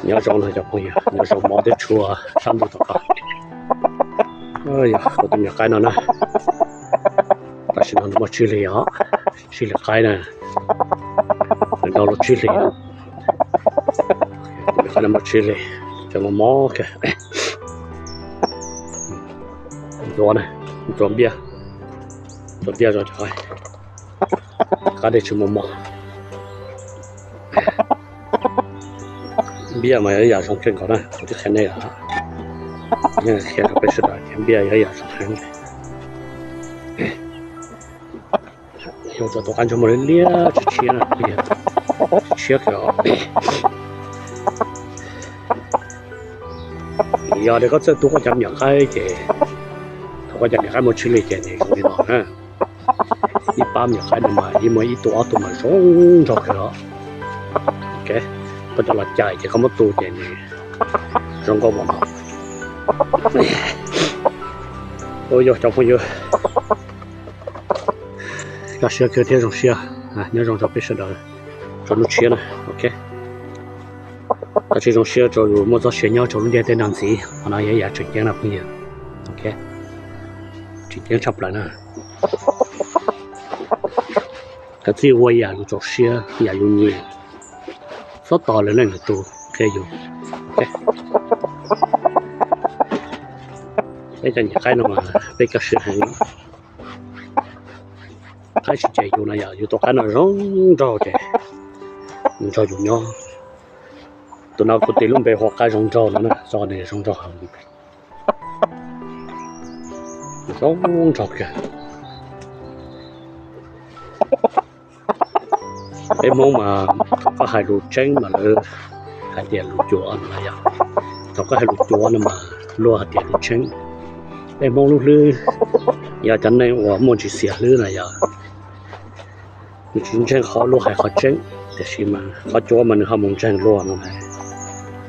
Nyob zoo no cov phooj ywg, nyob zoo mov thiab tshua sab ntuj tom qab. Yog kuv tus me nyuam qaib no na, tam sim no nws muaj tsib hlis os, tsib hlis qaib na, nws nrog luag tsib hlis, tus me nyuam qaib no muaj tsib hlis, tseem mos mos kawg. Ntxuav na, ntxuav npiaj, ntxuav npiaj zoo, qab dej tsis muaj mov. Npiaj mas yog ib yam zoo kawg nkaus na, kuv twb qhia nej lawm, yeej qhia rau peb sawv daws tias npiaj yog ib yam zoo heev. Yog cov tus qaib ntsuag muaj liab liab tshiab tshiab na, tshiab kawg os. Yog tias koj txawj tu koj cov me nyuam qaib ces, thaum koj cov me nyuam qaib muaj tsib hlis ces nws zoo li no na. Ib pab me nyuam qaib no mas yeej muaj ib tug ob tug mas zoo nraug kawg os. Koj coj los cais ces koj muab tu ces nws zoo nkauj npaum no. Ua yog cov phooj ywg, kaj siab kawg thiab zoo siab, nyob zoo rau peb sawv daws rau hnub tshiab na, ok. Tab sis zoo siab rau yus muaj txoj sia nyob rau lub ntiaj teb no ntxiv, qhov no yog ib yam tseem ceeb na phooj ywg, ok. Tseem ceeb tshaj plaws na. Kav tsij ua yam yus txaus siab, yam yus nyiam, txhob tos lwm leej lwm tus qhia yus. Peb cov me nyuam qaib no mas peb kaj siab heev. Qaib tsis cem yus no yog yus tus qaib no zoo nraug ces nws nrog yus nyob. Tus no kuv tis lub npe hu ua qaib zoo nraug no na, tso nws zoo nraug heev. Zoo nraug kawg. Peb Hmoob mas thaum koj hais lus tseeb mas lawv hais tias lus cuav no yog, thaum koj hais lus cuav no mas luag hais tias lus tseeb. Peb Hmoob lub hlwb yog cov neeg uas muaj ntsis xiam hlwb na yog, nws tsis ntseeg qhov luag hais qhov tseeb, tiam sis mas qhov cuav mas nws ho mus ntseeg luag no na.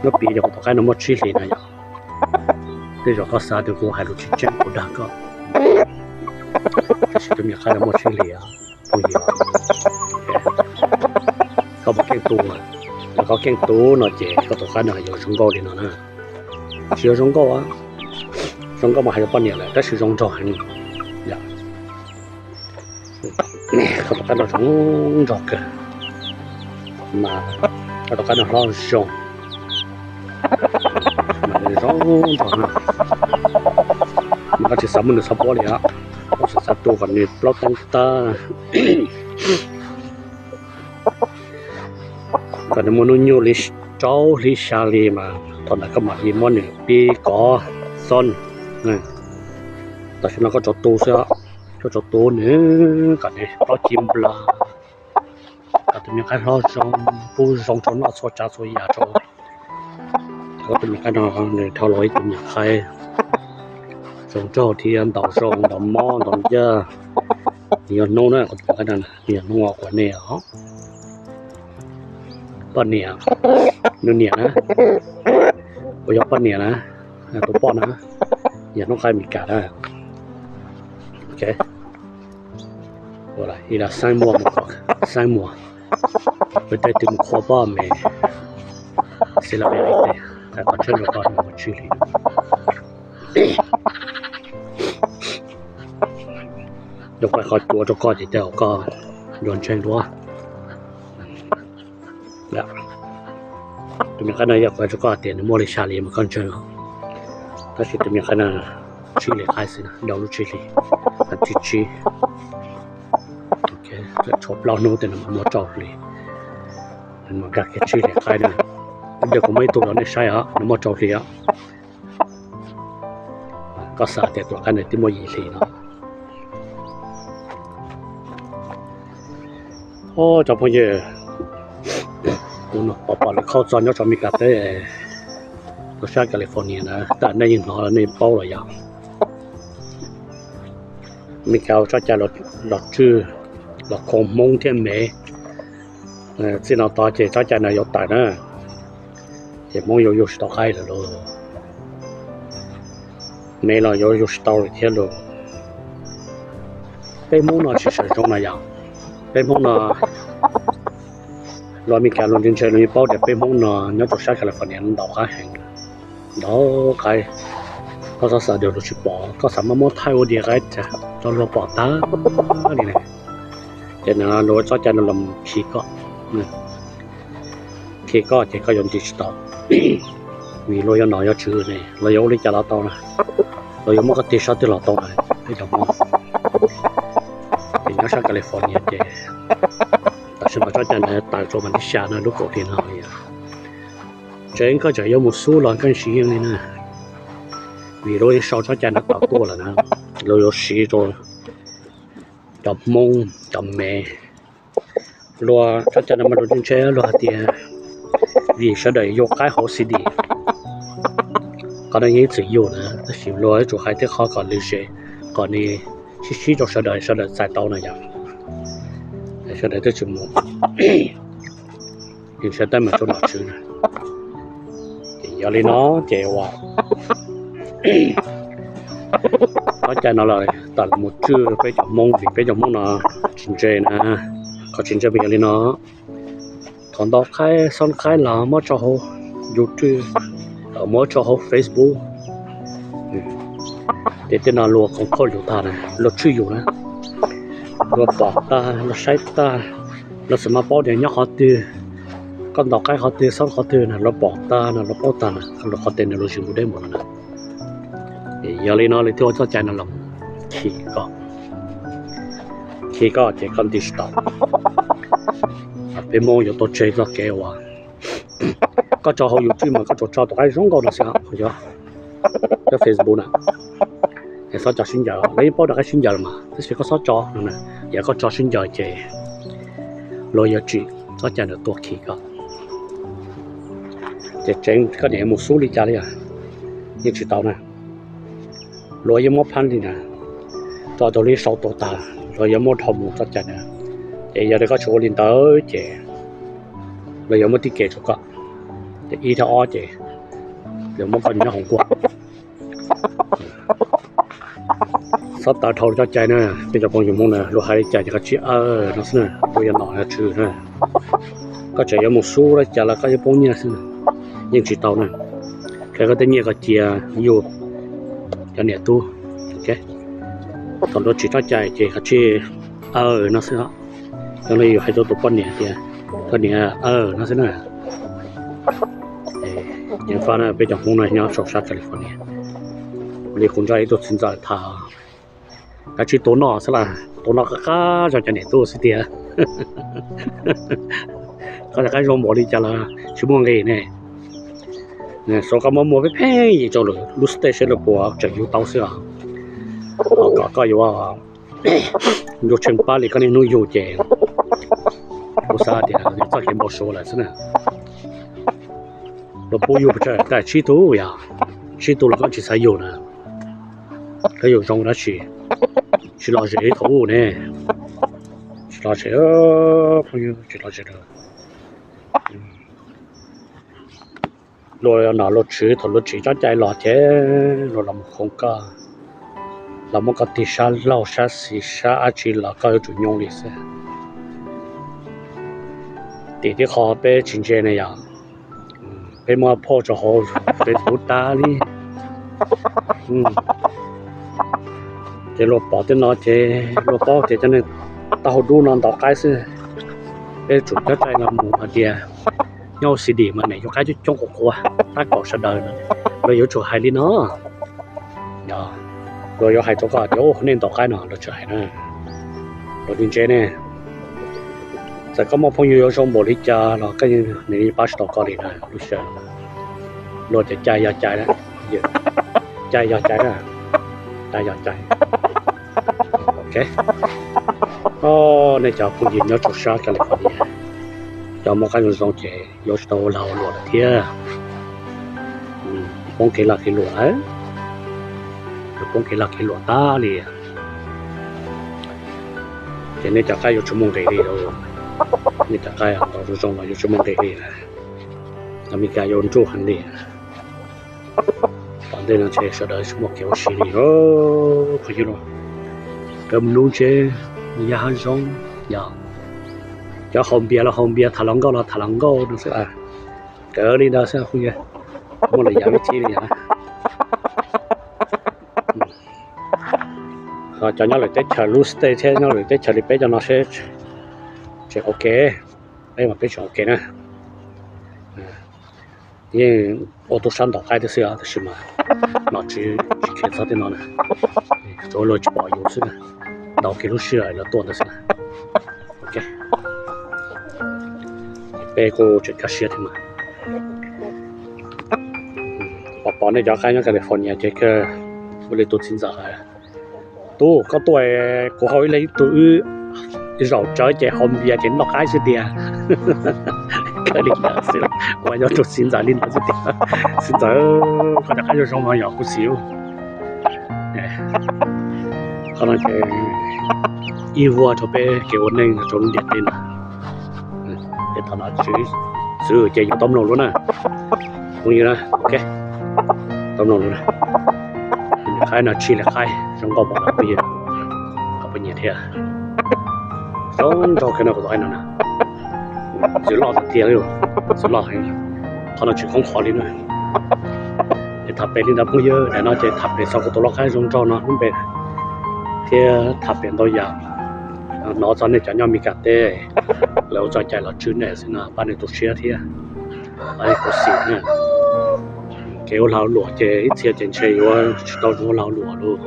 Nyob piv yog kuv tus qaib no muaj tsib hlis na yog, tej zaum koj xav tias kuv hais lus tsis tseeb kuv dag koj, tab sis tus me nyuam qaib no muaj tsib hlis os phooj ywg. Koj puas keej tu? Yog koj keej tu no ces koj tus qaib no yuav zoo nkauj li no na. Tsis yog zoo nkauj, zoo nkauj mas hais rau poj niam lawm, tab sis zoo nraug heev. Koj tus qaib no zoo nraug kawg, mas koj tus qaib no hlob zoo, mas nws zoo nraug na. Mas koj tsis xav muab nws txhob puab li os, koj tseem xav tu kom nws plaub teeb tag, kom nws muaj hnub nyoog li rau hli xya hli mas thaum ntawd koj mam li muab nws pib kov xob. Tam sim no koj tsuas tu xwb, koj tsuas tu nws kom nws plaub ci nplas, kom tus me nyuam qaib hlob zoo, pub zoo rau noj txhua tsav txhua yam rau. Koj tus me nyuam qaib no nws dhau los ib tug me nyuam qaib zoo nraug thiab ntaus zoo ntaus mob ntaus ncaj. Nws yog hnub na, koj tus me nyuam qaib no nws yog hnub uas quav nej os. Poj niam, nws niam na, uas yog poj niam na, tus poj na, yog hnub qaib Amelikas na. Ok, ua ib lab xeeb muag, xeeb muag, peb tej twg mus qhua pob me xib lab es qhov tsheb rau koj mus tsib hlis. Yuav pais qhov cuav rau koj ces tej zaum koj yuav ntseeg dua. Tus me nyuam qaib no yog kuv hais rau koj tias nws muaj li xya hli mas koj ntseeg os. Tab sis tus me nyuam qaib no tsib hlis qaib xwb na, dhau lub tsib hlis, tsib tsib, tshuav plaub hnub tej no mas muaj rau hli. Nws mas nkag kiag tsib hlis qaib na. Ib pliag kuv muab ib tug rau nej saib os, nws muaj rau hli os. Koj xav tias tus qaib nws twb muaj yim hlis no. Cov phooj ywg, kuv pom pom lawv khauj txog nyob rau Amelikas teb, rau sab California na, tab nej yeej hnov nej paub los yog Amelikas ua tsob cai los tswj, los khoo Hmoob thiab Mev. Txij no tod ces tsob cai no yuav tawm na, ces Hmoob yuav yug tsis tau qaib lawm lauj. Mev los yuav yug tsis tau lawm thiab lauj. Peb Hmoob no tsis sawv zoo na yom. Peb Hmoob no Luag Amelikas luag ntse ntse luag yeej paub tias peb Hmoob no nyob rau sab California no ntau qaib heev, ntau qaib. Koj txhob xav tias luag tsis pom, koj xav muab muab thaij ua diav qaib rau luag pom tag li ne. Ces luag ua txoj cai no los khi koj, khi koj ces koj yuav nti tsis tau, vim luag yuav nom yuav tswv ne, luag yuav ua li cas los tau na, luag yuav muab koj tig sab twg los tau na, peb cov Hmoob. Ces nyob sab California ces tam sim no txoj cai ntawd tawm rau vas thib xya no lub kaum hli no yom. Tseev koj tseem yuav mus xub los koj siv yeej li na, vim luag yeej sau txoj cai ntawd tawm tuaj lawm na, luag yuav siv rau cov Hmoob cov me. Luag txoj cai no mas luag ntse ntse luag hais tias vim sawv daws yuav qaib hauv city, qhov no yeej ib txwm yug na, tab sis luag yuav tsum hais tej qhov kom lwm zem, kom nws sib sib rau sawv daws, sawv daws txais tau na yom. Sawv daws twb tsis mus, yeej sawv daws mas rau nom tswv na. Ces yog li no ces ua txoj cai no los tawm los mus tswj peb cov Hmoob vim peb cov Hmoob no tsis ntse na. Qhov tsis ntse mas yog li no, thaum ntau qaib xob qaib los muab tso hauv YouTube, muab tso hauv Facebook, ces tej no luag koom khauj yus tag na, luag tswj yus na, luag pom tag, luag saib tag, luag xav mas paub tias nyob qhov twg, koj ntau qaib qhov twg xob qhov twg na, luag pom tag no, luag paub tag na, luag qhov tes nws luag tsis mus deb mus no na. Yog li no lawv thiaj ua txoj cai no los khi koj, khi koj ces koj nti tsis tau. Peb Hmoob yuav tau tseg txoj kev uas koj tso hauv YouTube mas koj tsuas tso tus qaib zoo nkauj no xwb, yog cov Facebook na, es xob tso sib ncaws, lawv yeej paub rau qaib sib ncaws los mas, tab sis koj xob tso no na, yog koj tso sib ncaws ces luag yuav tsim txoj cai ntawd tuaj khi koj. Ces tseev koj niam mus xub li cas li, yeej tsis tau na. Luag yeej muab phab li na, tso tau li sau tau tag, luag yuav muab dhau mus txoj cai na. Ces yog li koj tsis ua li ntawd ces luag yuav muab tib ke rau koj, ces ib thiab ob ces luag muab koj nyob hauv nkuaj. Xob tawv dhau txoj cai na, peb cov phooj ywg Hmoob na, luag hais li cas ces koj tsis aw no xwb na, luag yuav nom yuav tswv na. Koj tseem yuav mus xub li cas los koj yuav poob nyiaj xwb, yeej tsis tau na. Qhia koj tej nyiaj koj cia yus cov niam tub, thaum luag tsim txoj cai ces koj tsis aw no xwb. Yog li yus hais rau tus poj niam tias koj niam aw no xwb na. Ceev faj na, peb cov Hmoob no nyob rau sab California, li kuv nrog ib tug txiv ntxawm tham, koj tsis tua noj xwb las, tua noj qab qab zog cov niam tub xwb tiag. Koj cov qaib zoo npaum li cas los tsis muaj nqis ne. Xyov koj muab muag pheej pheej yim rau lwm lub state seb lawv puas tseem yug tau xwb os. Kom koj yuav yuav tsheej pab li koj niaj hnub yug ces kuv xav tias txoj kev npau suav lawm xwb na. Luag pub yug pes tsawg, tsib tug yog, tsib tug los koj tsis xav yug na. Koj yug zoo tab sis tsis lom zem li thaum ub ne. Tsis lom zem, phooj ywg, tsis lom zem. Luag no luag tswv thaum luag tsim txoj cai los ces luag los mus khoov koj, los muab koj tig sab laug sab xis sab dab tsi los koj yuav tsum nyoo li xwb. Tim tib qho peb tsis ntse ne yom, peb muab post rau hauv Facebook tag li. Ces luag pom tej no ces luag paub tias cov neeg taub hau dub no ntau qaib xwb. Peb tsum cob cai los mus hais tias nyob hauv city mas nim yuav qaib coob coob quav quav tab kaum sawv daws no, luag yuav tsum hais li no. Luag yuav hais rau koj tias nej ntau qaib no, luag tsum hais na. Luag li ntse ne, txawm koj muaj phooj ywg yuav zoo npaum li cas los koj yeej, nws yeej pab tsis tau koj li na. Lub sij hawm luag tias cai yog cai, cai yog cai, cai yog cai. Ok, nej cov phooj ywg nyob rau sab California, cov muaj qaib zoo zoo ces yuav tsis tau ua lag ua luam lawm thiab. Poob kev lag kev luam lawm, poob kev lag kev luam tag li. Ces nej cov qaib yuav tsis muaj nqis li, nej cov qaib tau zoo zoo los yuav tsis muaj nqis li. Amelikas yuav nruj heev li. Tom ntej no ntshe sawv daws tsis muaj kev ua si li os phooj ywg. Peb mus nub ntseb yaj hab zoo, yog Cov haus npias los haus npias, tham hluas nkauj los tham hluas nkauj no xwb. Kav li ntawd xwb phooj ywg, muaj lwm yam vib thib li yam. Ho cov nyob lwm teb chaws lub state thiab nyob lwm teb chaws li peb cov no seb tseem ok, peb mas peb tseem ok na. Yeej ua tub sab ntaus qaib tib xwb tab sis mas nom tswv tsis khiav txog tej no na, tsuas luag tsis pom yus xwb na, ntaus kiag lub sij hawm lawv tuaj ntawd xwb na. Ok, peb kuj tseem kaj siab thiab mas. Pom pom nej cov qaib nyob California ces kawg ua li tus txiv ntxawm hais, tub koj tuaj kuv haus ib leeg ib tug wb zaum tsawv ces haus npias ces noj qaib xwb tiag. Kawg li ntawd xwb, kuv yog tus txiv ntxawm li ntawd xwb tiag. Txiv ntxawm, koj cov qaib zoo zoo no yog kuv xim. Qhov no ces ib vuag rau peb kev ua neej rau lub ntiaj teb no. Ces thaum no txwv ces yus tau mloog lawm na, phooj ywg na, ok, tau mloog lawm na. Qaib no tshij li qaib zoo nkauj npaum no phooj ywg, kom peb nyiam thiab. Zoo nraug kiag no kuv tus qaib no na, txwv loj tiag tiag li, txwv loj heev. Qhov no tsis khoob qhov li na. Es tham pem li ntawd phooj ywg, daim no ces tham pem txog kuv tus lau qaib zoo nraug no lub npe thiab tham pem ntau yam. Hnov txog nej cov nyob Amelikas teb lawv ua txoj cai los tswv nej xwb no pab nej tu siab thiab. Kuv xim na, kev ua lag luam ces ib txhia ces ntshe yuav tsis tau zoo ua lag luam lawm,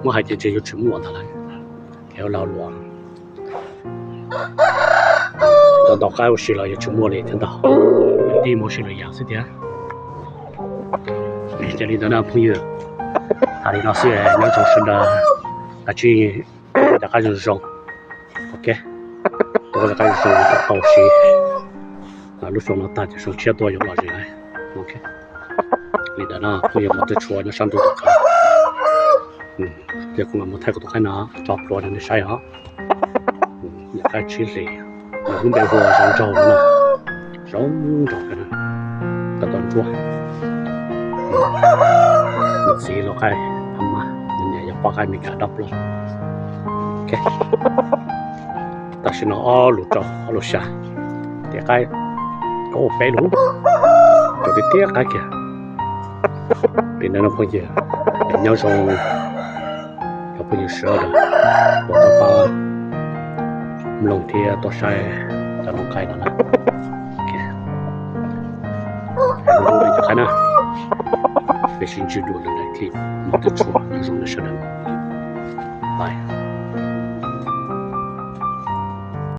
muab hais ces ntshe yuav tsis muaj ntag lawm. Kev ua lag luam, tau ntaus qaib ua si los yuav tsis muaj li thiab ntag, tib mus ua si lwm yam xwb tiag. Ces li ntawd na phooj ywg, tham li no xwb, nyob zoo sawv daws, kav tsij ua cov qaib zoo zoo. Ok, ua cov qaib zoo zoo kom tau siv, lub xyoo no tag ces xyoo tshiab tuaj yuav lom zem. Ok, li ntawd no phooj ywg, mus twb tshua nyob sab ntuj tom qab, ces kuv mam mus thaij kuv tus qaib no tso plhuav rau nej saib os. Yog qaib tsib hlis, lub npe hu ua Zoo Nraug no, zoo nraug kawg, tau tau ntsuab. Txiv lau qaib Phab Mab, niam yog poj qaib Amelikas dab plaub. Ok, tam sim no ob lus rau ob lus xya, tiam qaib kaum peb lus, rau tiag tiag qaib kiag. Li ntawd no phooj ywg, nyob zoo cov phooj ywg sawv daws uas tau pab mloog thiab tau saib cov noog qaib no na. Cov qaib na, peb sib ntsib dua lwm daim clip, mus twb tshua, nyob zoo nej sawv daws. Bye.